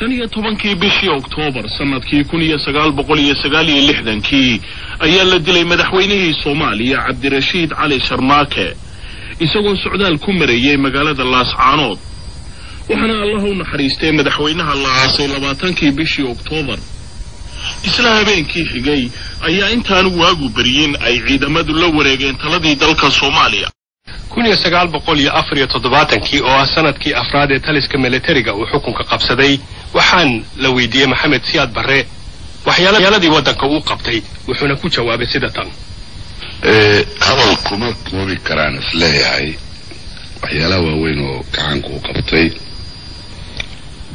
15-kii bishii Oktoobar sanadkii 1969-kii ayaa la dilay madaxweynihii Soomaaliya Cabdirashiid Cali Sharmaake, isagoo socdaal ku marayay magaalada Laascaanood. Waxaana Allah u naxariistay madaxweynaha la aasay 20-kii bishii Oktoobar. Isla habeenkii xigay ayaa intaanu waagu beryin ay ciidamadu la wareegeen taladii dalka Soomaaliya. 1974-kii oo ah sanadkii afraad ee taliska militariga uu xukunka qabsaday, waxaan la weydiiyey Maxamed Siyaad Barre waxyaaladii waddanka uu qabtay, wuxuuna ku jawaabay sida tan. Hadal kuma koobi karaan isleeyahay waxyaalaha waaweyn oo gacanka u qabtay,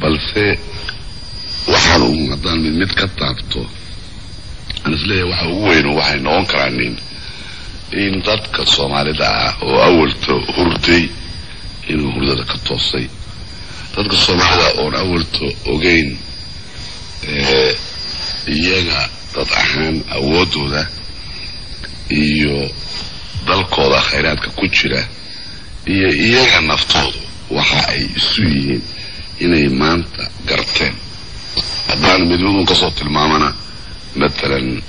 balse waxaan ugu haddaan mid mid ka taabto aan isleeyahay waxa ugu weyn oo waxay noqon karaan nin in dadka Soomaalida ah oo awalto hurday inuu hurdada ka toosay, dadka Soomaalida oon awalto ogeyn iyaga dad ahaan awooddooda iyo dalkooda khayraadka ku jira iyo iyaga naftoodu waxa ay isu yihiin inay maanta garteen. Haddaan mid midun kasoo tilmaamana, matalan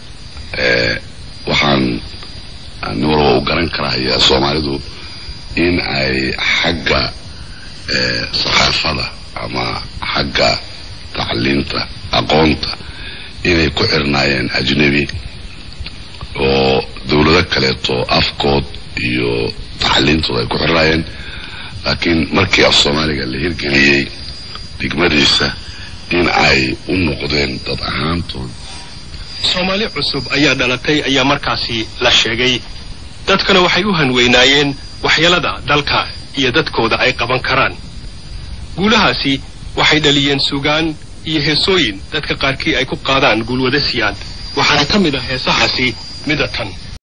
waxaan nin walba u garan karaya Soomaalidu in ay xagga saxaafada ama xagga tacliinta aqoonta inay ku xirnaayeen ajnebi oo dawlado kaleeto afkood iyo tacliintooda ay ku xirnaayeen, laakiin markii af Soomaaliga la hirgeliyey degmadiisa in ay u noqdeen dad ahaantood. Soomaali cusub ayaa dhalatay ayaa markaasi la sheegay, dadkana waxay u hanweynaayeen waxyeelada dalka iyo dadkooda ay qaban karaan. Guulahaasi waxay dhaliyeen sugaan iyo heesooyin dadka qaarkii ay ku qaadaan guulwada Siyaad, waxaana ka mid ah heesahaasi mida tan.